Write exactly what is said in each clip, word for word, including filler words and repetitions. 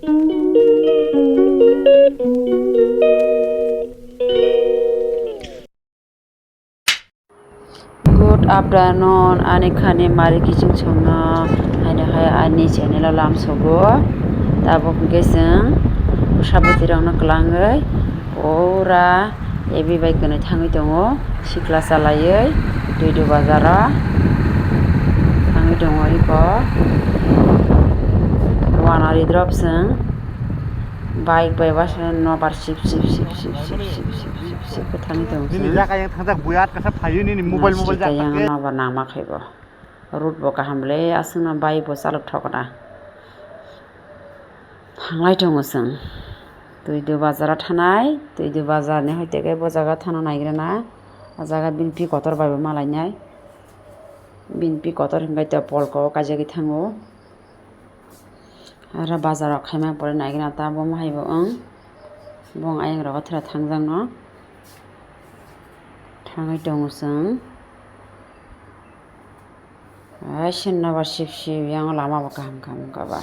Good afternoon, ani khani mari kiching chwngno, haino hai ani channel o lamsogo. Tabuk hwnkhe chwng bwsa bwtwirokno kwlangwi pura ebi bai kwnwi thangwi tongo, sikla chalaiwi Duidu bazaro thangwi tongo iko wanari drop chwng. Bike bai uaisa nobar sip sip sip sip sip sip sip sip khe thangwi tongo chwng. Nini jaka yang thangjak buya kasa phayu nini mobile mobile jak yang nobar nangma khaibo. Road bo kaham le aswkno bike bo chalok thokna. Thanglai tongo chwng. Duidu bazaro thanai, Duidu bazarni hoiteke bo jaga thana naigrana. O jaga bini pi kotor bai bo malainai. Bini pi kotor hinbai to polko o kaijagwi thango. Aro bazaro khaima pore naigwna ta bo hai bo wng. Bo wng ayang rogo thwra thangjakno. Thangwi tongo chwng. Aisino nobar sip sip yang lama bo kaham kaham wngkha ba.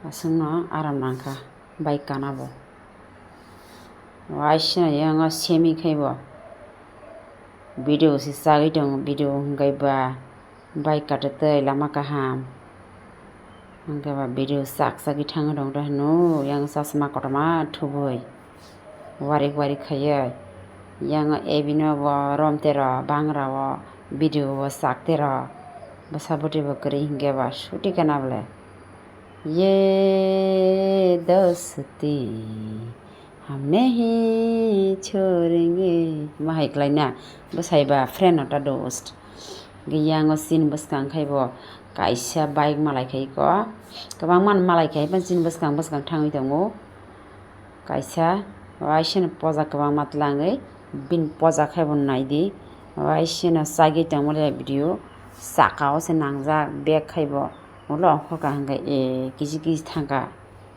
Aswkno aram nangkha bike kana bo. Aisino yang o semi khai bo. Video se chagwi tongo, video hwnkhe ba. Bike kata tei lama kaham. Hwnkhe ba video sak sagwi thangwi rwng rw hwno, yang chasma kotorma thubui. Warik warik khaiwi. Yang ebino bo rom tero bangra o video bo sak tero. Bwsa bwtwi bo kwrwi hwnkhe ba suti kana bwle. Ye dosti. Hamne hi chorenge. Ma hai klai na. Bwsai ba friend no ta dost. Ge yang o chini bwskang khai bo kaisa bike malai khai ko. Kwbang man malai khai ban chini bwskang bwskang thangwi tongo. Kaisa waiseno poja kwbang ma tlangwi bin poja khai bo nai di. Waiseno chagwi tongma le video saka o se nangjak bag khai bo. Ulo ongkha ka hwnkhe e kisi kisi thangka.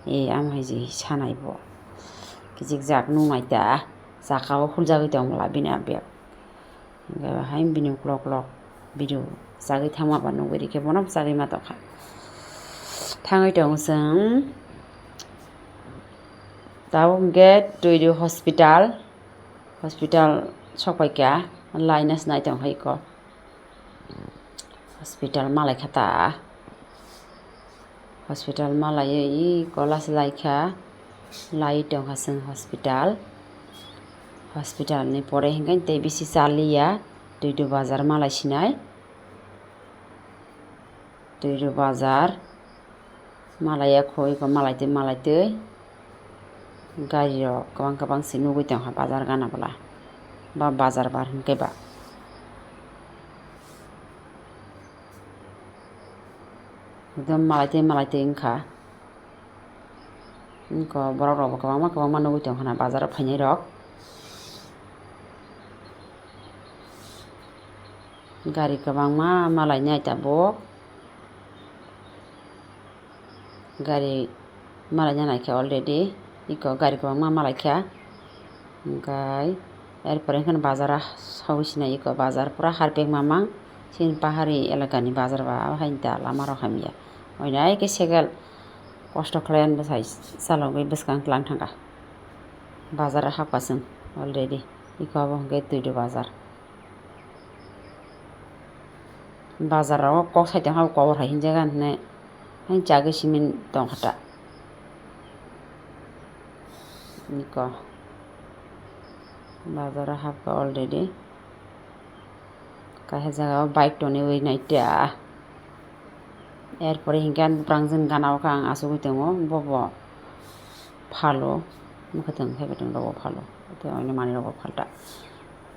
E, amo hai je sanai bo. Kijik jak nung nai ta. Saka o huljagwi tong bwla bini a bag. Hwnkhe ba hai bini uklok uklok video chagwi thangma ba nugwi rikhe bono chagwi ma tongkha. Thangwi tongo chwng. Tabuk hwnkhe Tuidu hospital. Hospital sokpaikha. Line se nai tongkha iko. Hospital malai kha ta. Hospital malaiwi iko last laikha. Lai tongkha chwng hospital. Hospital ni pore hinkhe tei bisi chaliya. Tuidu bazar malai sinai. Tuidu bazar. Malai ya kho, iko malai twi, malai twi. Gari rok kwbang kwbang se nugwi tongkha bazar gana bwla. Ba bazar bar hinkhe ba. Ekdom malai twi, malai twi wngkha. Iko borok rok bo kwbangma, kwbangma nugwi tongkha na bazar o phainai rok. Gari kwbangma malai nai tabuk. Gari malaina naikha already. Iko gari kwbangma malaikha. Hwnkhe erpore hwnkhe bazar o sawi sinai iko bazar pura harpek mamang. Chini pahari elakani bazar ba abo haini ta lama rok hamya. Oinai khe sekel kosto khlaiya bwsai chalogwi bwskang tlang thangkha. Bazar o hapkha chwng already. Iko abo hwnkhe Tuidu bazar. Bazar o kok saitung hai kobor hai hinjagan hinwi hai chagwi simi tongkha ta. Niko bazar o hapkha already. Kaisa jaga o bike toniwi nai ta. Erpore hinkhe ang bwprang jani gana o khe ang achugwi tongo, bobo phalo, mwkhwtwng khe bwtwng rogo phalo, tei oino manwi rogo phalta.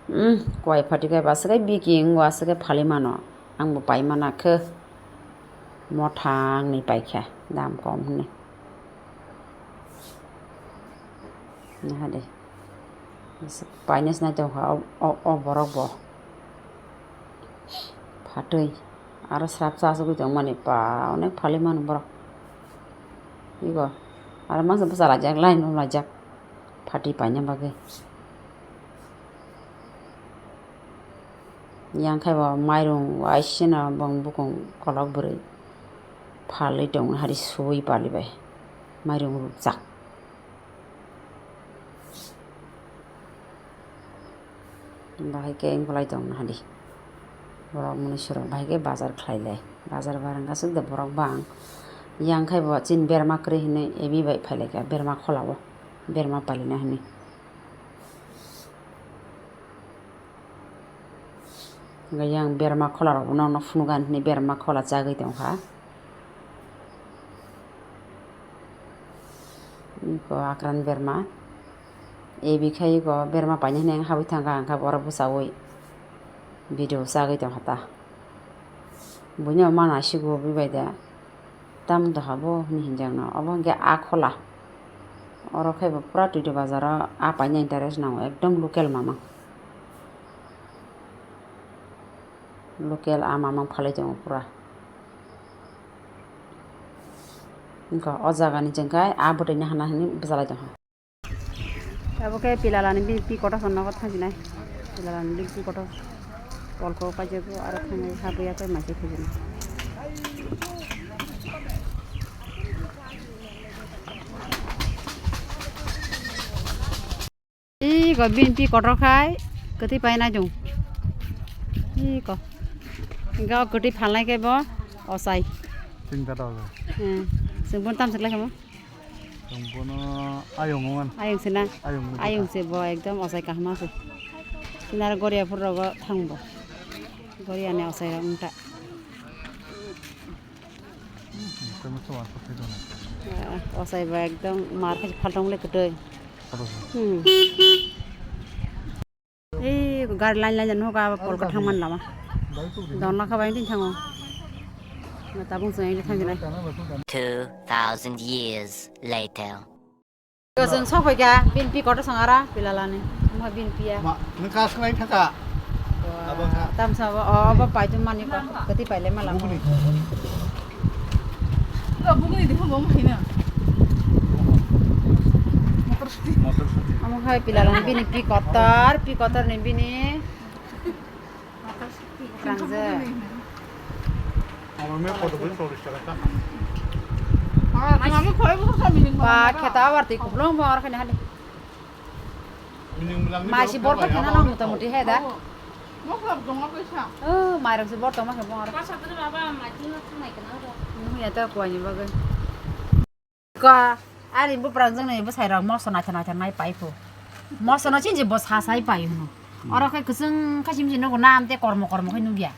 Umm, kuai phatikhe bo aswk khe biki wngo, aswk khe phalwi mano, ang bo pai mana khe, mothang ni paikha, dam kom hwnwi. Naha de. Paina se nai tongkha o, o, o borok bo. Phatwi. Aro srap cha chugwi tongmani pa onek phalwi mano borok. Igo. Aro mangsa bwsa laijak line rok laijak. Phatwi paina bagwi. Yang khai bo mairung waiseno bong bukung kolok bwrwi phalwi tong hari suwi pali bai. Mairung rukjak. Bahai khe wng bolai tong nahadi. Borok mwnwi surok bahai khe bazar khlai lai. Bazar barang aswk de borok bang. Yang khai bo chini berma kwrwi hinwi ebi bai phai lai kha berma khola o. Berma palina hinwi. Hwnkhe yang berma khola rok no phunukha hinwi berma khola chagwi tongkha. Iko akran berma. Ebi khai iko berma paina hinwi habwi thangkha, hwnkhe borok bwchaui video chagwi tongkha ta. Buino mana sigo bwbai da. Tam doha bo hinwi hinjakno. Obo hwnkhe a khola. Oro khai bo pura Twitwi bazaro a paina interest nango, ekdom local mamang. Local a mamang phalwi tongo pura. Wngkha o jagani chwngkhe a bwtwi nahana hinwi bwchalai tongkha. Abo khe pilalani bini pi kotor song nogo thangjinai. Pilalani bini pi kotor polko paijak aro thangwi habwi akhai maisai khaijinai. Iko bini pi kotor khai kwtwi painai chwng. Iko. Hwnkhe o kwtwi phalnai khe bo ochai. Chwng da dog. Hmm. Chwng bono tamsok lai khe bo. Chwng bono ayung wan. Ayung se na? Ayung se bo ekdom ochai kaham se. Chwng aro Goria phuru rogo thang bo. Goria ni ochai rok wngkha. Ah, ochai ba ekdom mar khai phaltong le kwtwi. Hmm. Ei gari line line no ga pol ka thang man lama. Don la kha bai tin thango. Na tabung sung ai thang nai. Two thousand years later. Chwng sok phaikha, bini pi kotor song ara pilalani. Omo bini pi ya. Ma, nwng kas nai thaka. Wah, abo kha. Tam sa bo, oh, bo pai tu mani ko, kati pai le mala. Buguni. Lo buguni di habo mo hina. Motor scooty. Motor scooty. Omo khai pilalani bini pi kotor, pi kotor ni bini. Kangjak. Ama me koto bui cholish taka ta. Ba kheta abar twi kuplung bo ar khani hali. Masi bor pa khena nang muta muti he da. Oh, mairok se bor tongma khe bo ar. Nuya ta kwani bagwi. Ka, ani buprang jwng ni bwsai rok moso naithok naithok nai pai phu. Moso no chini bo sa sai pai hwno. Hmm. Oro khe kwchwng khe sim sim nugo na amte kormo kormo khe nugya.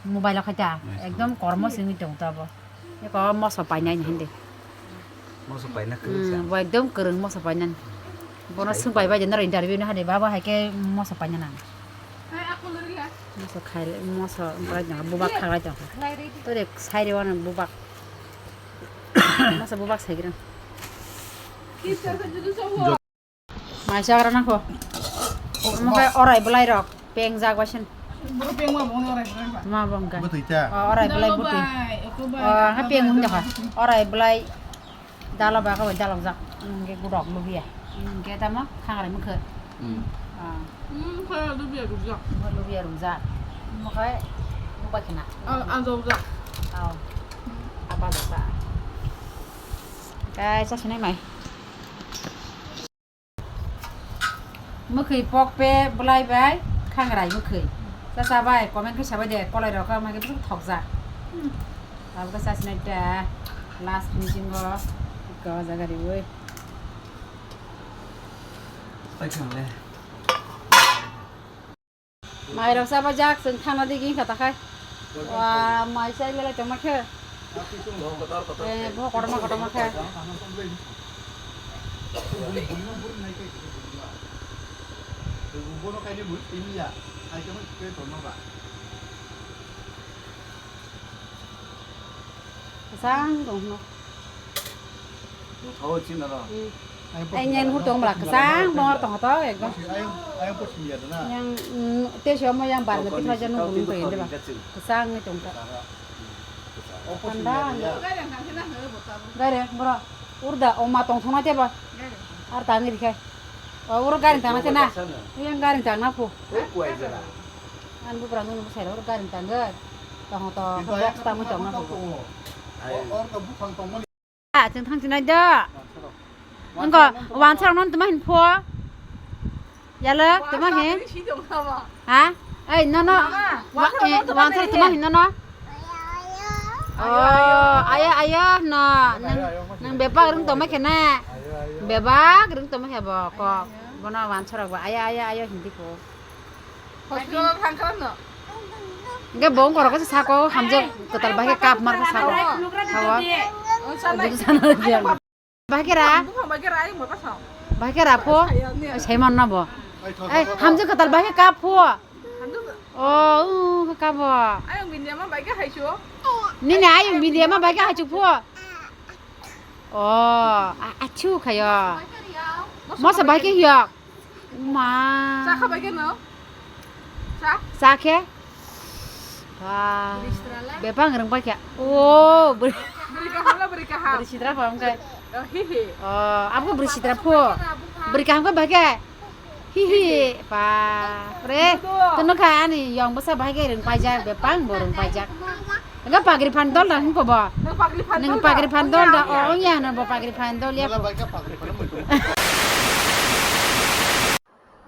Mobile o khe ta ekdom kormo simi tong ta bo. Eko moso painai ni hindi. Moso paina kwrwngsa. Hmm, bo ekdom kwrwng moso painani. Bono swng pai bai de noro interview ni hani baba hai khe moso paina nang. Moso khai moso bubak khaklai tong. Tore sai re wano bubak. Masa bubak sai gira. Mai sagra nangkho. Omo khe orai bwlai rok peng jak bai sen. Ma bongka. Bwtwi ta. O, orai bwlai bwtwi. O, ha peng hwn jakha. Orai bwlai dalo ba khabai dalok jak. Hwnkhe gudok lubiya. Hwnkhe tamo khangrai mwkhwd. Hmm. Ah. Hmm, khe lubiya rukjak. Lubiya rukjak. Omo khe bubak khena. Ah, ah, jokjak. Oh. Apa jokjak. Kaisa sinai mai. Mwkhwi pok pe bwlai bai khangrai mwkhwi. Cha cha bai comment khe sabai de kolai rok khe ama khe bwswk thokjak. Hmm. Abo khe cha sinai ta last finishing o ekka o jaga riwi. Mai rok cha bajak chwng thangna digi wngkha ta khai. Wa, mai chai belai tongma khe. Eh, bo kotorma kotorma khe. Kwchang tong no. Muthao chini oro. Hmm. Ai, nyen hur tong bwla kwchang bongor tong to ekdom. Ayang, ayang post media da na. Yang, mm, te sio mo yang bar na tikhlai jano gulung to inde ba. Kwchang ni tong ta. Panda. Gare, bro. Urda, o ma tong thona te ba. Ar tangi dikhai. O, ur gari tang na te na. Yang gari tang na pu. An bu brang nung sai ur gari tang ge. Tong to, box tang tong na pu. Ah, chwng thang chinai da. Wngkha, wansarok no tuma hin pho. Yalo, tuma hin. Ha? Ei, no, no. Wa-, eh, wansarok tuma hin, no, no. Oh, ayo, ayo, no. Nang, nang bebak rung toma khe na. Bebak rung toma khe bo, kok. Bono wansarok bo, ayo, ayo, ayo, hindi ko. Hospital thang kha no. Hingke bo wngkha rok sako, hamjak kwtal bai khe kap mar kha sako. Hawa. Bahai khe ra? Bahai khe ra pho? Sai man na bo. Ei, hamjak kwtal bahai khe kap pho? O, u, kap bo. Nini ayung bini ma bahai khe hachuk pho? O, a-, achu khayo. Mosa bahai khe hiyok. Ma. Cha kha bai khe no? Cha? Cha khe? Ba. Bwrwi sitra le? Bebak rwng bai khe. O, bwrwi. Bwrwi kaham le bwrwi kaham. Bwrwi sitra pha wngkhe. Oh, hi hi. O, abo khe bwrwi sitra pho. Bwrwi kaham khe bai khe. Hi hi. Ba. Pre. Tunu kha ani yong bwsa bai khe rwng paijak, bebak bo rwng paijak. Enggak pagri phan dol dah hingko bo. Nang pagri phan dol dah. Nang pagri phan dol dah. Oh, ya, nang bo pagri phan dol ya.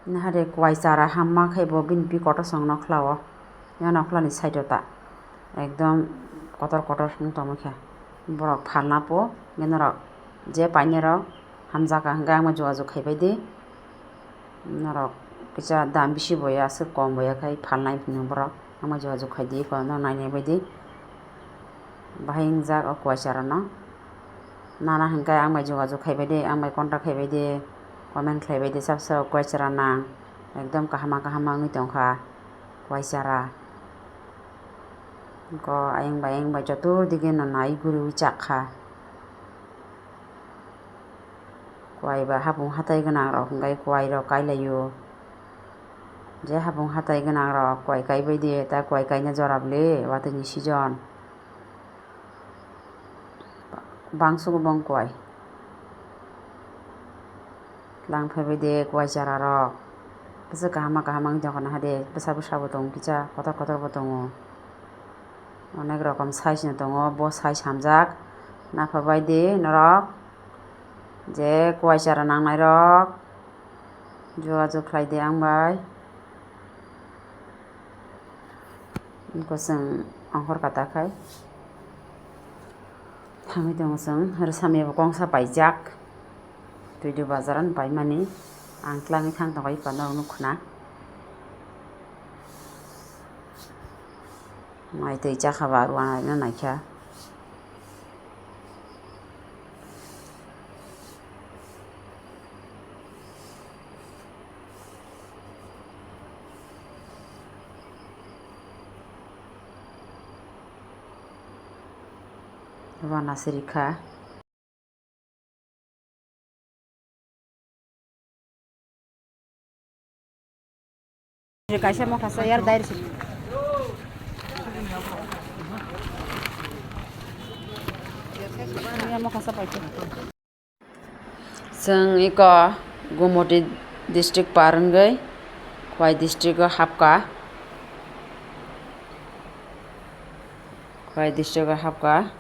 Nahare kwai chara hamma khai bo bini pi kotor song nokhlao. Ya nokhlani side o ta. Ekdom kotor kotor wng tongma khe. Borok phalna po, norok je painai rok hamjaka hingke ang jogajog khai bai di. Norok kisa dam bisi bo ya, aswk kom bo ya khai phalnai hwnwi borok. Ang bai jogajog khai di, kono nainai bai di. Bahai wngjak o kwai chara no. Nana hwnkhe ang bai jogajog khai bai di, ang bai contact khai bai di, comment khlai bai di, sab sab kwai chara nang. Ekdom kaham ma kaham ma wngwi tongkha kwai chara. Ko ayang bai ayang bai chotur dige no nai guriwi chakha. Kwai ba hapung hatai gwnang rok hwnkhe kwai rok kai lai o. Je hapung hatai gwnang rok kwai kai bai di, ta kwai kaina jora bwle watwi ni season. Bangsugo bong kwai. Tlang phai bai di kwai chara rok. Bwswk kaham ma kaham wng tongkha naha di, bwsa bwsa bo tongo kisa, kotor kotor bo tongo. Onek rokom size no tongo, bo size hamjak. Napha bai di norok je kwai chara nangnai rok jogajog khlai di ang bai. Eko chwng ongkhor kata khai thangwi tongo chwng, rwsamya bo kongsa paijak. Twidu bazar ani paimani ang tlangwi thang tongo, eko norok nukho na. Mai twi chakha ba rwna naikha. Rwna sirikha. Kaisa mokha sa yar dair si. Mokha sa paikhe. Chwng eko Gumoti district par wngwi Khwai district o hapka. Khwai district o hapka.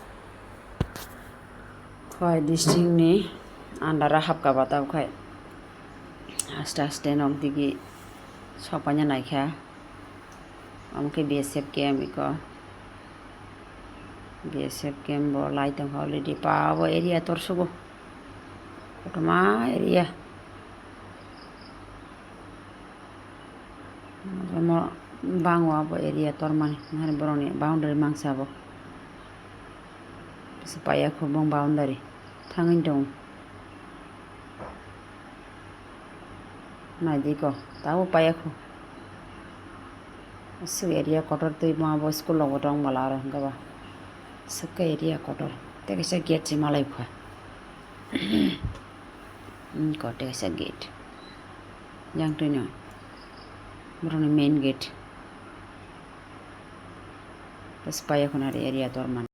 Khwai district ni under o hapka ba tabuk khai. Aste aste nok digi sokpaina naikha. Omo khe B S F camp eko. B S F camp bo lai tongkha already. Pa bo area tor sugo. Kotorma area. Omo bangwa bo area tormani. Nahar borokni boundary mangsa bo. Kisa paiya khubung boundary. Thangwi tongo. Naidi ko, tabo paiya khu. Aswk area kotor twi ma bo school rok bo tong bwla aro hwnkhe ba. Aswk khe area kotor. Tei kaisa gate se malai kha. Wngkha tei kaisa gate. Yang twino. Borokni main gate. Bwswk paiya khuna area tor man.